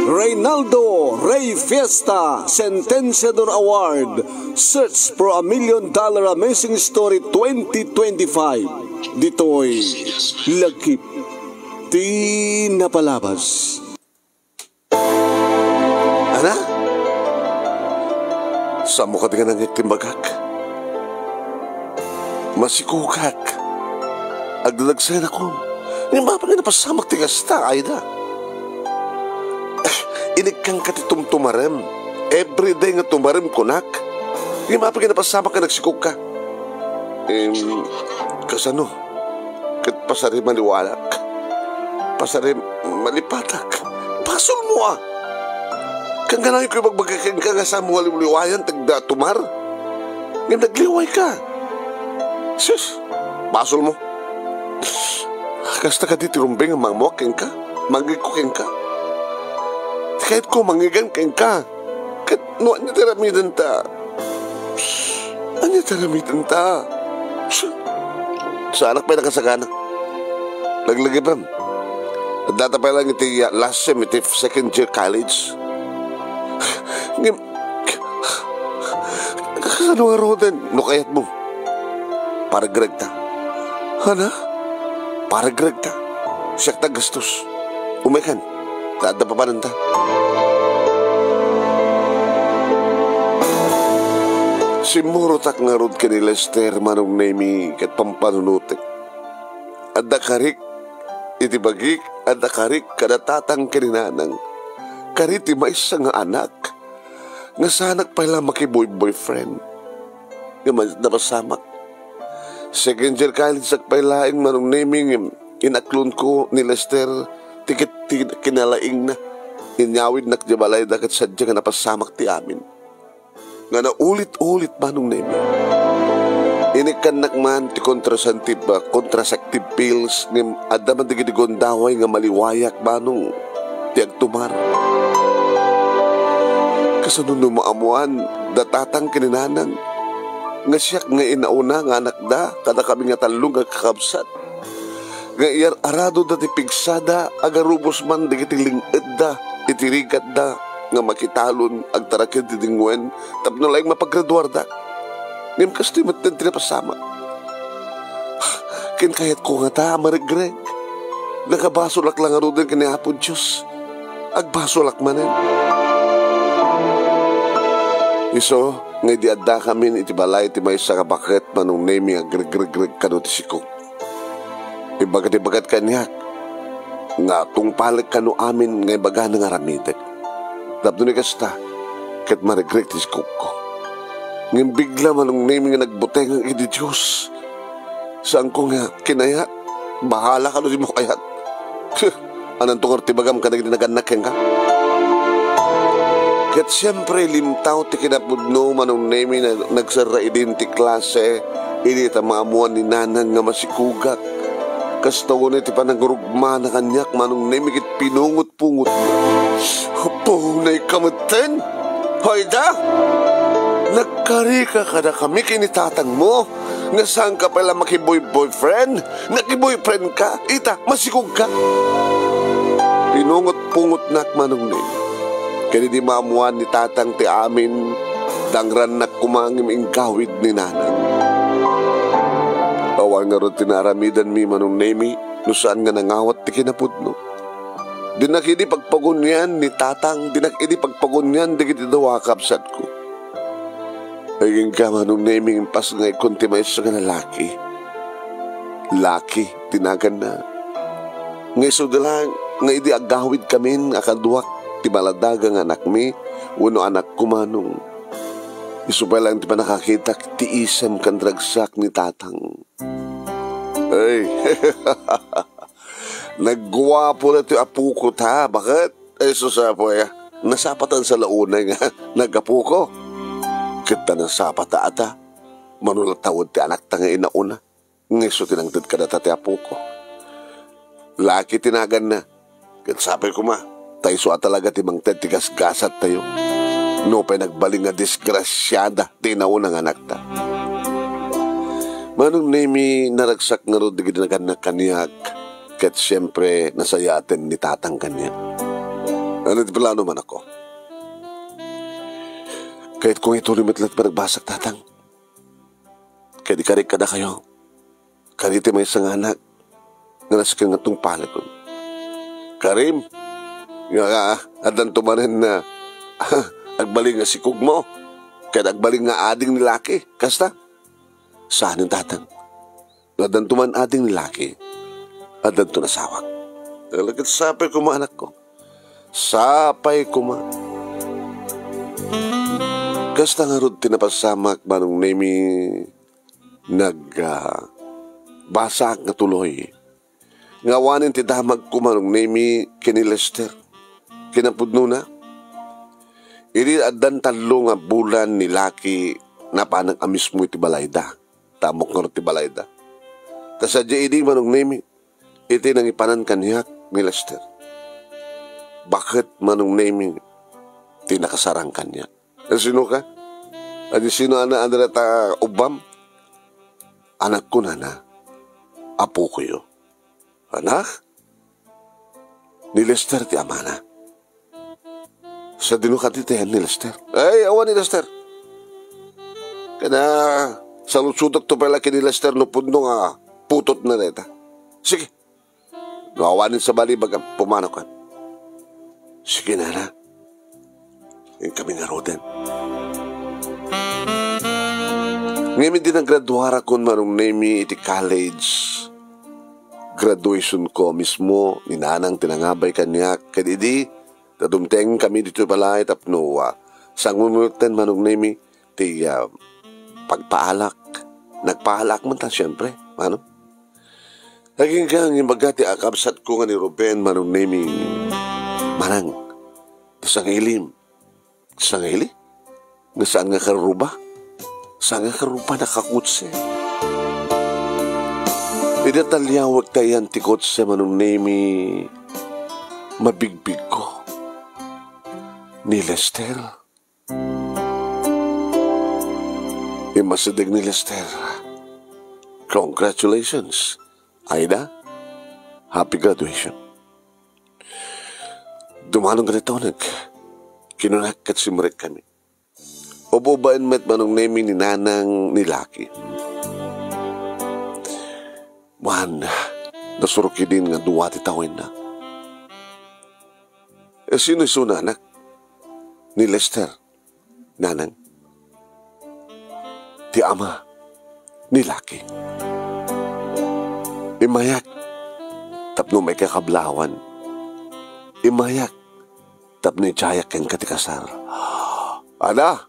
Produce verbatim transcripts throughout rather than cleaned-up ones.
Reynaldo Rey Fiesta Sentenciador Award, Search for a Million Dollar Amazing Story twenty twenty-five. Ditoy Lagip ti Napalabas. Ana? Saanmo kadi nga nangngeg ti imbagak? Masikugak. Agdadagsayanakon. Ngem apay nga napasamak ti kasta, Aida? Inikkanka ti tumtumarem. Everyday nga tumarem, kunak. Ngem apay nga napasamak nga nagsikugka? Em, kasano? Ket pasari maliwayak. Pasari malipatak. Basolmo a. Kangganay ko ibagbagi kenka nga saanmo nga liwliwayan ti agda tumar. Ngem nagliwayka. Sus, basolmo. Kasta kadi ti rumbeng nga mangmuak kenka, mangngegko kenka. Ti kayatko, mangngegak kenka. Ket no ania ti aramidenta? Ania ti aramidenta? Saanak pay nakasagana. Laglagipem. Addata pay laeng iti, ah, last sem iti second year college. Ngem, kasano ngaruden no kayatmo? Paragregta. Ana? Paragregta. Siak ti aggastos. Umaykan. Ta adda papananta. Simmurotak ngarud ken ni Lester, Manong Nemi, ket pampanunotek. Adda karik iti bagik, adda karik kada tatang ken ni nanang. Kari ti maysa nga anak nga saanak pay la makiboy-boyfriend. Nga ma-, napasamak. Second year college-ak pay laeng, Manong Nemi, ngem inaklonko ni Lester ti ket-, ti kinalaingna. Inyawidnak diay balayda ket sadiay nga napasamak ti amin. Nga naulit-ulit, Manong Nemi. Inikkannak man ti contraceptive, ah, contraceptive pills, ngem adda man dagiti gundaway nga maliwayak, Manong, ti agtumar. Kasano no maammoan da tatang ken ni nanang nga siak nga inauna nga anakda kadakami nga tallo nga kakabsat, nga iyar-aradoda ti pigsada, agarubos man dagiti ling-edda iti rigatda nga makitalon agtaraked ti dingwen tapno laeng mapagraduarda. Ngem kastoy metten ti napasamak. Ken kayatko ngata a maregreg. Nakabasolak la ngaruden ken ni Apo Dios. Agbasolak manen. Isu nga idi addakamin iti balay ti maysa nga baket, Manong Nemi, agregregreg kano ti sikog. Ibaga ti baket kaniak nga tungpalek kano amin nga ibagana nga aramidek. Tapno ni kasta, ket maregreg ti sikogko. Ngem bigla, Manong Nemi, nga nagbutengak iti Dios. Saanko nga kinayat. Bahala kano dimo kayat. Ananto ngarud ti ibagam kadagiti nagannak kenka? Ket siempre, limtaw ti kinapudno, Manong Nemi, na nagserra idin ti klase, idi ta maammoan ni nanang nga masikugak. Kasta unay ti panangrugmana kaniak, Manong Nemi, ket pinungot-pungotna. Apo, naikka metten? Hayda? Nagkarika kadakami ken ni tatangmo? Nga saanka pay la makiboy-boyfriend? Nakiboyfriend ka? Ita, masikog ka? Pinungot-pungotnak, Manong Neng. Ken idi maammoan ni tatang ti amin, dangrannak koma ngem inggawid ni nanang. Awan ngarud ti naaramidanmi, Manong Nemi, no saan nga nangawat ti kinapudno. Dinak idi pagpagunian ni tatang, dinak idi pagpagunian dagiti dua a kabsatko. Agingga, Manong Nemi, impas nga ikkon ti maysa nga lalaki. Laki ti naganna. Nga isuda la nga idi agawidkamin a kaduak ti maladaga nga anakmi wenno anakko, Manong. Isu pay laeng ti pannakakitak ti isem ken ragsak ni tatang. Ay, nagguapo la ti apoko ta, baket? Ay, sus, apo, aya. Nasapatan sa la unay nga nagapuko. Ket ta nasapata ata. Mano la tawed ti anakta nga inauna. Nga isu ti nangted kadata ti apoko. Laki ti naganna. Ket sapay koma, ta isu a talaga ti mangted ti gasgasattayo. Nupay nagbalin nga disgrasiada ti inauna nga anakta. Manong Nemi, naragsak ngarud dagiti naganna kaniak. ket siempre, nasayaten ni Tatang kaniak. Ania ti plano, manakko? Kayatko nga ituloy met laeng ti panagbasak, Tatang. Ket ikarik kadakayo, kadi ti maysa nga anak nga nasken nga tungpalekon. Karim, nga addanto manen nga agbalin nga sikugmo, ket agbalin nga ading ni laki, kasta? Saanen, Tatang. No addanto man ading ni laki, addanto asawak. Talaga sapay koma, anakko. Sapay koma. Kasta ngarud ti napasamak, Manong Nemi, nag, ah, basaak nga tuloy. Nga awanen ti damagko, Manong Nemi, ken ni Lester. Kinapudnona, idi addan tallo nga bulan ni laki, napanak a mismo iti balayda. Ta ammok ngarud ti balayda. Ta sadiay idi, Manong Nemi, iti nangipanan kaniak ni Lester. Baket, Manong Nemi, ti nakasarang kaniak. Sino ka? Adi sino, ana, ana ta ubbam? Anakko, nana. Apokoyo. Anak? Ni Lester ti amana. Sadino kadi ti ayan ni Lester? Ay, awan ni Lester. Kada saludsodakto pay la ken ni Lester no pudno nga putotna dayta. Sige. No awanen sabali, ibagam, pumanaw kan. Sige, nana. Inkami ngaruden. Ngem idi nagraduarakon, Manong Nemi, iti college, graduation ko mismo, ni nanang ti nangabay kaniak, ket idi, ta dumtengkami ditoy balay tapno, ah, sangunutten, Manong Nemi, ti, ah, pagpaalak. Nagpaalak man ta, siempre, ano? Agingga nga imbaga ti kakabsatko nga ni Ruben, Manong Nemi. Manang, ti sangailim. Ti sangaili? Nga saan nga karuba? Saan nga karuba nakakotse? Idi taliawek ta ayan ti kotse, Manong Nemi, mabigbigko. Ni Lester. Immasideg ni Lester. Congratulations, Aida. Happy graduation. Dumanon nga taonek, kinunak ket simrekami. Ubbaen met, Manong Nemi, ni nanang ni laki. Wan, nasurok idin nga dua ti tawenna. E, sino isuna, anak? Ni Lester, nanang. Ti ama ni laki. Immayak tapno maikakablawan. Immayak tapno idiayak kenka ti kasar. Ada,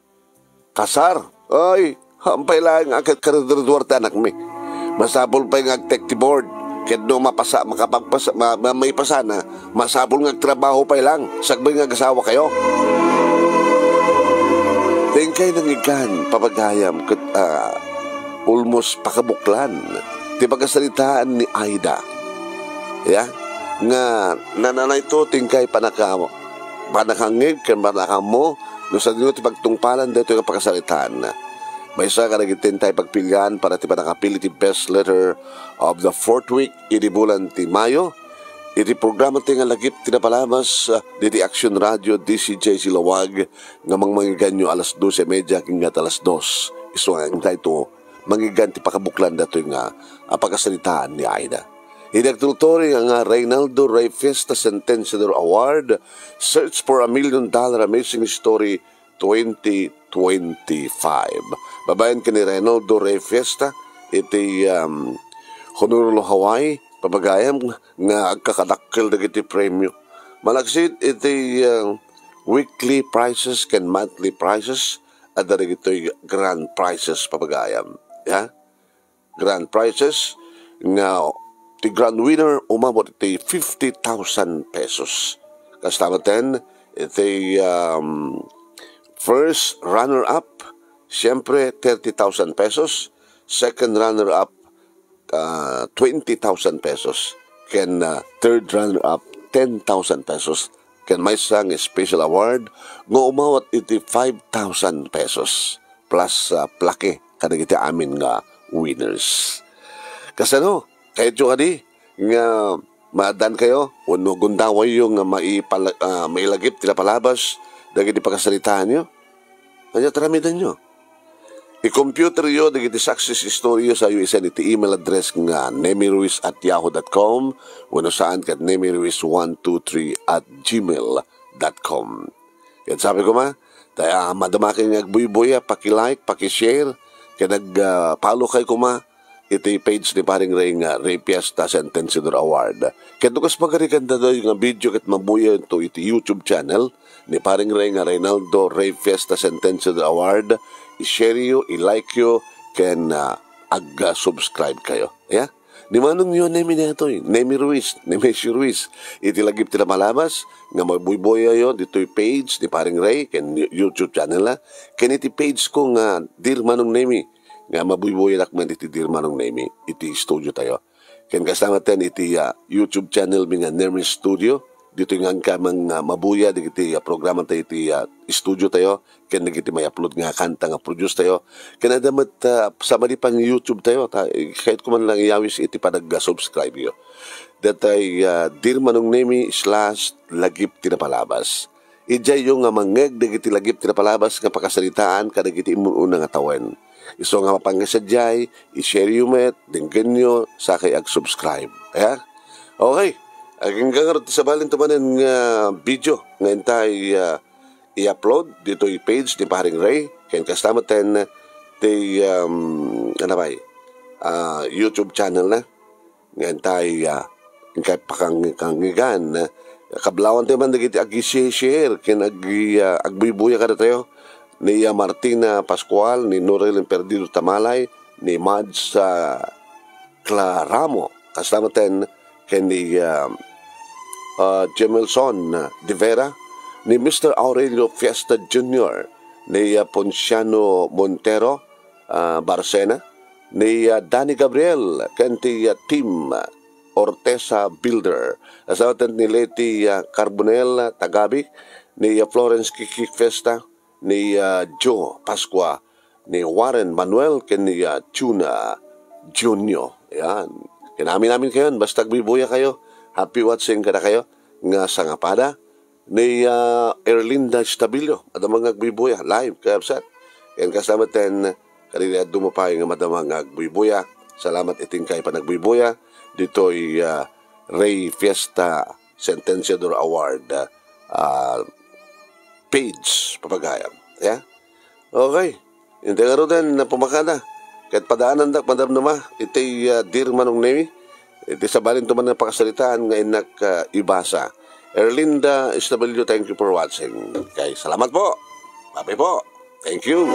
kasar? Ay, hampay laeng a ket karuduruduar ti anakmi. Masapul pay nga agtek ti board. Ket no mapasa-, makapagpasa-, ma-, ma-, maipasana, masapul nga agtrabaho pay lang, sakbay nga agasawakayo. Ti inkay nangigan, papagayam, ket, ah, almost pakabuklan ti pagasaritaan ni Aida. Ya? Nga nananayto ti inkay panaka-, panakangngeg ken panakaammo no sadino ti pagtungpalan daytoy nga pakasaritaan. Maysa kadagiti intay pagpilian para ti pannakapili ti best letter of the fourth week idi bulan ti Mayo, iti programa ti nga lagip ti napalabas, ah, diti Action Radio D C J C Lawag nga mangmangiganyo alas dos y media ken ket alas dos. Isu nga intayto mangigan ti pakabuklan datoy nga a pakasaritaan ni Aida. Idi agtultuloy nga Reynaldo Rey Fiesta Sentenciador Award, Search for a Million Dollar Amazing Story twenty twenty-five. Babaen ken ni Reynaldo Rey Fiesta iti, um, Honolulu, Hawaii, papagayam nga agkakadakkel dagiti premio. Malaksid iti, uh, weekly prizes ken monthly prizes, adda dagitoy grand prizes, papagayam. Ya? Grand prizes nga ti grand winner umabot iti fifty thousand pesos. Kasta maten iti, um, first runner-up, siyempre, thirty thousand pesos. Second runner-up, ah, twenty thousand pesos. Ken, ah, third runner-up, ten thousand pesos. Ken maysa nga special award nga umawat iti five thousand pesos plus, ah, plaque kadagiti amin nga winners. Kasano? Kayatyo kadi nga Maaddaan kayo, wenno gundawayyo nga maipala-, ah, mailagip ti napalabas dagiti pakasaritaanyo. Ania ti aramidenyo? I-computeryo dagiti success storyyo sa U S N iti email address nga nemiruiz at yahoo dot com wenno saan ket nemiruiz one two three at gmail dot com. Ket sabi koma, ta, ah, madamaken nga agbuybuya, paki-like, paki-share, ket ag, ah, follow kay koma iti page ni Paring Ray nga Ray Fiesta Sentenciador Award. Ket no kas pagarigan daytoy nga video ket mabuyayo iti YouTube channel ni Paring Ray nga Reynaldo Ray Fiesta Sentenciador Award, i-share yo, i-like yo, ken, ah, ag-subscribe kayo. Ya? Ni Manong yo, Nemi daytoy, Nemi Ruiz, Nemesio Ruiz. Iti lagip ti napalabas, nga magbuybuyayo ditoy page ni Paring Ray, ken YouTube channel na, ken iti page ko nga Dear Manong Nemi, nga mabuybuyadak man iti Dear Manong Nemi, iti studio tayo. Ken kasta met ten iti, ah, YouTube channel mi nga Nemi Studio, ditoy nga agkamang, ah, mabuya dagiti, ah, programa tayo iti, ah, studio tayo, ken dagiti may-upload nga kanta nga produce tayo. Ken adda met, ah, sa madi pang YouTube tayo, ta, eh, kayat ko man lang iyawis iti panag-subscribe yo. Datay, ah, Dear Manong Nemi slash Lagip ti Napalabas. Idiayyo nga mangngeg dagiti lagip ti napalabas nga pakasaritaan kadagiti immun-una nga tawen. Isu nga mapangngasadiay, i-share yo met, denggenyo, sakay ag-subscribe. Ya? Okay. Agingga ngarud ti sabali ti manen nga video nga intay, ah, i-upload ditoy page ni Paring Ray. Ken kasta met ten ti, um, ano ba, ah, YouTube channel na. Nga intay, ah, inkay pakang-, kangigan, ah, kablawan tayo man dagiti ag-share ken ag-, ah, agbuybuya kadatayo. Ni, ah, Martina Pascual, ni Norel Perdido Tamalay, ni Mads, ah, Claramo, kasta met ten ken ni, ah, ah, Jemelson de Vera, ni Mister Aurelio Fiesta Junior, ni, ah, Ponciano Montero, ah, Barcena, ni, ah, Danny Gabriel, ken ti, ah, Team Ortesa Builder. Kasta met ten ni Leti, ah, Carbonell, ah, Tagabi, ni, ah, Florence Kiki Fiesta, ni, ah, Joe Pascua, ni Warren Manuel, ken ni, ah, Juna Junio. Yan. Kinamin-amin kayon, basta agbuybuya kayo. Happy watching kada kayo. Nga sangapada, ni, ah, Erlinda Estabillo, madama nga agbuybuya, live, kayabsat. Ken kasta met ten, kadagiti adu pay nga madama nga agbuybuya. Salamat iti inkay panagbuybuya. Ditoy, ah, Ray Fiesta Sentenciador Award, ah, page, papagayam. Ya? Okay. Intay ngaruden, napumakada. Ket padaanandak madamdama, iti, ah, Dear Manong Nemi, iti sabali ti manen nga pakasaritaan nga innak, ah, ibasa. Erlinda S W, thank you for watching. Okay, salamat po. Bye-bye po. Thank you.